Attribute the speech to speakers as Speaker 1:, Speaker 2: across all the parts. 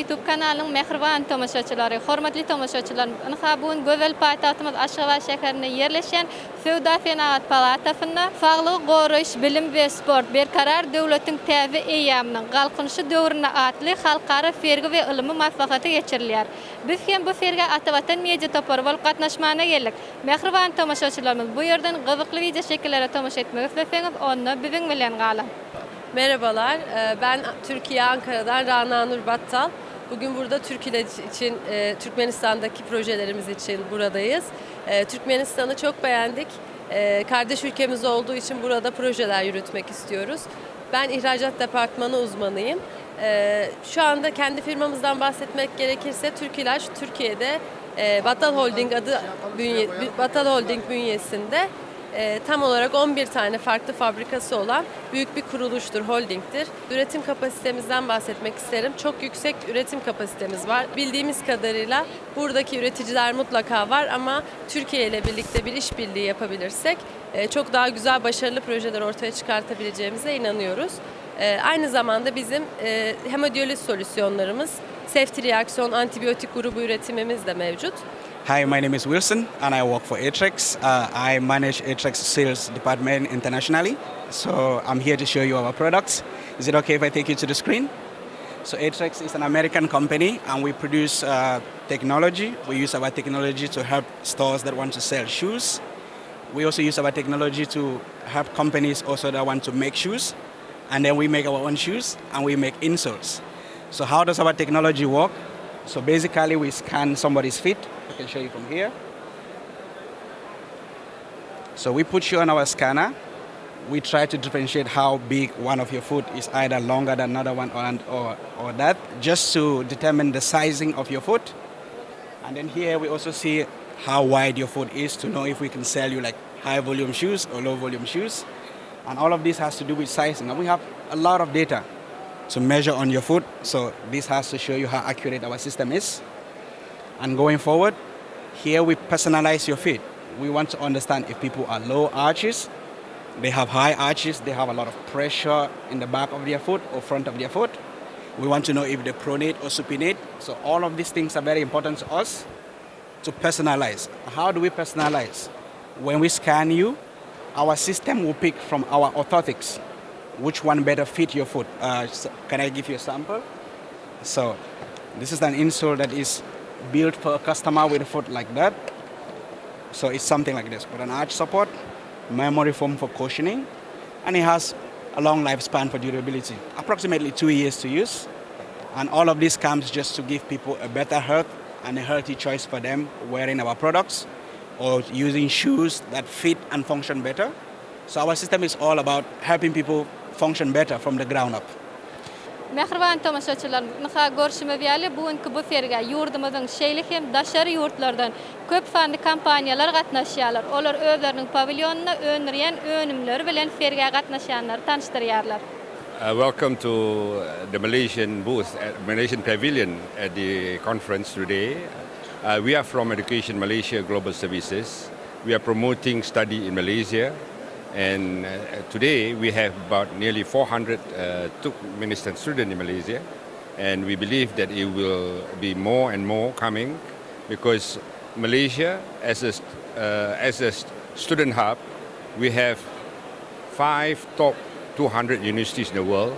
Speaker 1: YouTube kanalynyň mähriban tomaşaçylary, hormatly tomaşaçylarymyz, ynha bu gün gözel paýtagtymyz Aşgabat şäherinde ýerleşýän Söwda-senagat palatasynda Saglygy goraýyş, bilim we sport, Berkarar döwletiň täze eýýamynyň Galkynyşy döwründe atly halkara sergi we ylmy maslahaty geçirilýär. Biz hem bu sergä Atavatan Media topary bolup gatnaşmana geldik. Mähriban tomaşaçylarymyz, bu ýerden gyzykly wideoşekillere tomaşa etmek isleseňiz, onda biziň bilen galyň!
Speaker 2: Merhabalar, ben Türkiye Ankara'dan Rana Nur Battal. Bugün burada Türk İlaç için, Türkmenistan'daki projelerimiz için buradayız. Türkmenistan'ı çok beğendik. Kardeş ülkemiz olduğu için burada projeler yürütmek istiyoruz. Ben ihracat departmanı uzmanıyım. Şu anda kendi firmamızdan bahsetmek gerekirse Türk İlaç Türkiye'de Battal Holding adı bünye, Battal Holding bünyesinde tam olarak 11 tane farklı fabrikası olan büyük bir kuruluştur, holdingtir. Üretim kapasitemizden bahsetmek isterim. Çok yüksek üretim kapasitemiz var. Bildiğimiz kadarıyla buradaki üreticiler mutlaka var ama Türkiye ile birlikte bir işbirliği yapabilirsek çok daha güzel başarılı projeler ortaya çıkartabileceğimize inanıyoruz. Aynı zamanda bizim hemodiyaliz solüsyonlarımız, seftriakson antibiyotik grubu üretimimiz de mevcut.
Speaker 3: Hi, my name is Wilson and I work for Aetrex. I manage Aetrex sales department internationally. So I'm here to show you our products. Is it okay if I take you to the screen? So Aetrex is an American company and we produce technology. We use our technology to help stores that want to sell shoes. We also use our technology to help companies also that want to make shoes. And then we make our own shoes and we make insoles. So how does our technology work? So basically we scan somebody's feet. I can show you from here. So we put you on our scanner. We try to differentiate how big one of your foot is, either longer than another one or that, just to determine the sizing of your foot. And then here we also see how wide your foot is to know if we can sell you high volume shoes or low volume shoes. And all of this has to do with sizing. And we have a lot of data to measure on your foot. So this has to show you how accurate our system is. And going forward, here we personalize your feet. We want to understand if people are low arches, they have high arches, they have a lot of pressure in the back of their foot or front of their foot. We want to know if they pronate or supinate. So all of these things are very important to us to personalize. How do we personalize? When we scan you, our system will pick from our orthotics which one better fit your foot. So can I give you a sample? So this is an insole that is built for a customer with a foot like that. So it's something like this, with an arch support, memory foam for cushioning, and it has a long lifespan for durability, approximately 2 years to use. And all of this comes just to give people a better health and a healthy choice for them wearing our products or using shoes that fit and function better. So our system is all about helping people function better from the ground up.
Speaker 1: Mähriban tomaşaçylar, ynha görşümiz ýaly, bu günki bu sergä ýurdumyzyň, şeýle hem daşary ýurtlardan köp sanly kompaniýalar gatnaşýarlar. Olar özleriniň pawilýonynda öndürýän önümleri bilen sergä gatnaşýanlary tanyşdyrýarlar.
Speaker 4: Welcome to the Malaysian booth, at Malaysian Pavilion at the conference today. We are from Education Malaysia Global Services. We are promoting study in Malaysia, and today we have about nearly 400 Turkmenistan students in Malaysia, and we believe that it will be more and more coming because Malaysia, as a student hub, we have 5 top 200 universities in the world,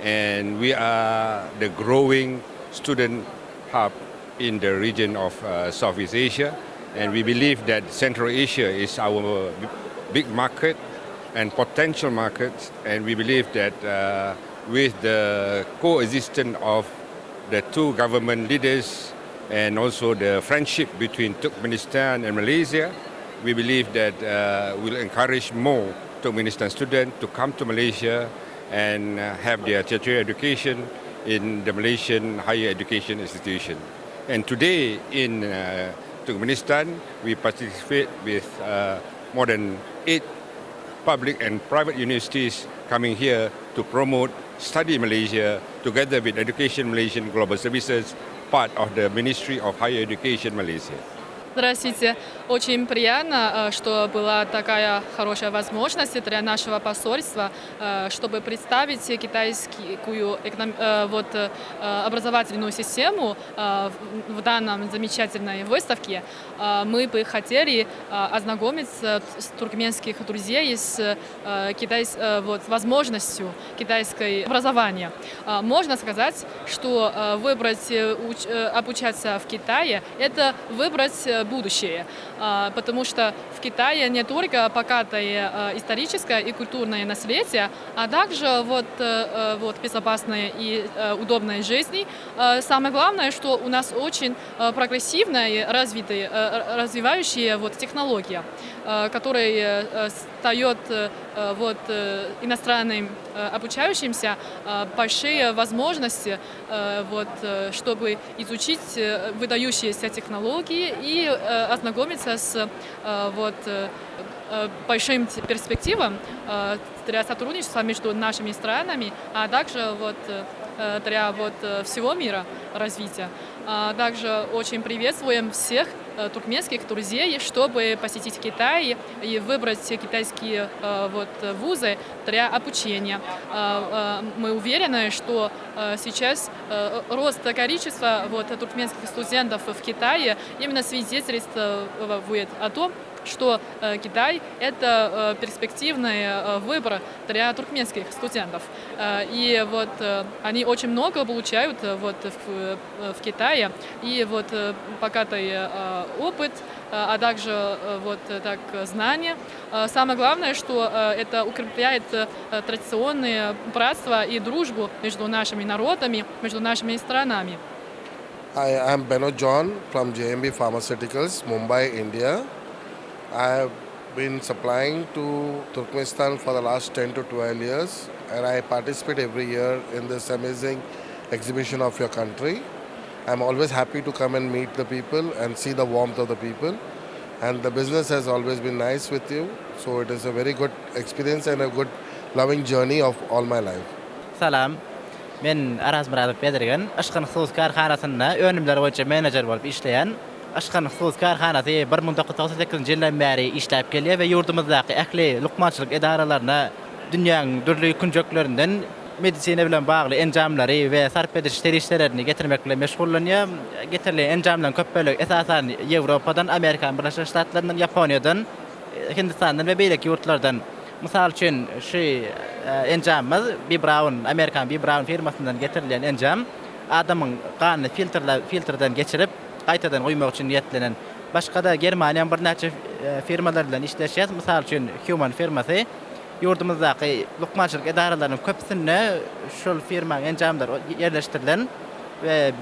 Speaker 4: and we are the growing student hub in the region of Southeast Asia, and we believe that Central Asia is our big market and potential market, and we believe that with the coexistence of the two government leaders and also the friendship between Turkmenistan and Malaysia, we believe that we'll encourage more Turkmenistan students to come to Malaysia and have their tertiary education in the Malaysian higher education institution. And today in Turkmenistan, we participate with more than 8 public and private universities coming here to promote Study Malaysia together with Education Malaysian Global Services, part of the Ministry of Higher Education Malaysia.
Speaker 5: Здравствуйте. Очень приятно, что была такая хорошая возможность для нашего посольства, чтобы представить китайскую вот, образовательную систему в данном замечательной выставке. Мы бы хотели ознакомиться с туркменских друзей с китайс, вот, возможностью китайской образования. Можно сказать, что выбрать обучаться в Китае – это выбрать будущее, потому что в Китае не только богатое историческое и культурное наследие, а также вот, вот безопасная и удобная жизнь. Самое главное, что у нас очень прогрессивная и развитая, развивающая вот технология, которая дает вот иностранным обучающимся большие возможности, вот, чтобы изучить выдающиеся технологии и ознакомиться с вот, большим перспективам для сотрудничества между нашими странами, а также вот, для вот, всего мира развития. Также очень приветствуем всех туркменских друзей, чтобы посетить Китай и выбрать китайские вот, вузы для обучения. Мы уверены, что сейчас рост количества вот, туркменских студентов в Китае именно свидетельствует о том, что Китай – это перспективный выбор для туркменских студентов. И вот они очень много получают вот в Китае. И вот богатый опыт, а также вот так знания. Самое главное, что это укрепляет традиционные братство и дружбу между нашими народами, между нашими странами.
Speaker 6: Hi, I'm Benno John from JMB Pharmaceuticals, Mumbai, India. I have been supplying to Turkmenistan for the last 10 to 12 years, and I participate every year in this amazing exhibition of your country. I'm always happy to come and meet the people and see the warmth of the people. And the business has always been nice with you, so it is a very good experience and a good loving journey of all my life.
Speaker 7: Salam. Men Araz Myradow Bezirgen, Yşgyn hususy kärhanasynda önümler boýunça menejer bolup işleýän. Yşgyn hususy kärhanasy 1998-nji ýyldan bäri işläp gelýär we ýurdumyzdaky ähli lukmançylyk edaralaryna dünýäniň dürli künjeklerinden medisina bilen bagly enjamlary we sarp ediş serişdelerini getirmek bilen meşgullanýar. Getirilýän enjamlaryň köp bölegi esasan Ýewropadan, Amerikanyň Birleşen Ştatlaryndan, Ýaponiýadan, Hindistandan we beýleki ýurtlardan. Mysal üçin, şu enjamymyz B. Braun, Amerikanyň B. Braun firmasyndan getirilýän enjam adamyň ganyny filtrden geçirip, gaýtadan guýmak üçin niýetlenen. Başga-da Germaniýanyň birnäçe firmalary bilen işleşýäs. Mysal üçin, Human firmasy ýurdumyzdaky lukmançylyk edaralarynyň köpüsinde şol firmanyň enjamlary ýerleşdirilen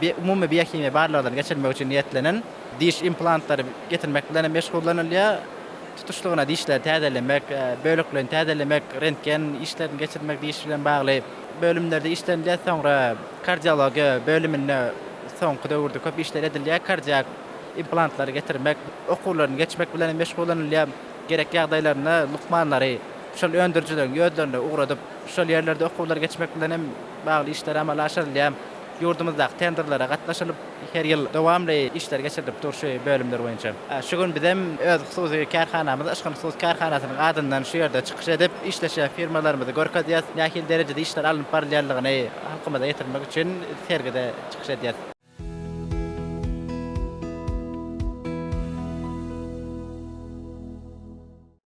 Speaker 7: we umumy biohimiýa barlaglaryny geçirmek üçin niýetlenen diş implantlary getirmek bilen hem meşgullanylýar. Tutuşlygyna dişleri täzelemek, bölekleýin täzelemek, rentgen işlerini geçirmek diş bilen bagly bölümlerde işlenilýär. Soňra kardiologiýa bölüminde soňky döwürde köp işler edilýär. Kardiak implantlary getirmek, okuwlaryny geçmek bilen hem meşgullanylýar. Gerek ýagdaýlarynda lukmanlary şol öndürijileriň özlerine ugradyp, şol ýerlerde okuwlar geçmek bilen hem bagly işler amala aşyrylýar. Ýurdumyzdaky tenderlere gatnaşylyp, her ýyl dowamly işler geçirilip dur şu bölümler boýunça. Şu gün bizem öz hususy kärhanamyz, Yşgyn hususy kärhanasynyň adyndan şu ýerde çykyş edip, işleşýän firmalarymyzy görkezýäs. Nähili derejede işler alnyp barylýanlygyny halkymyza ýetirmek üçin sergide çykyş edýäs.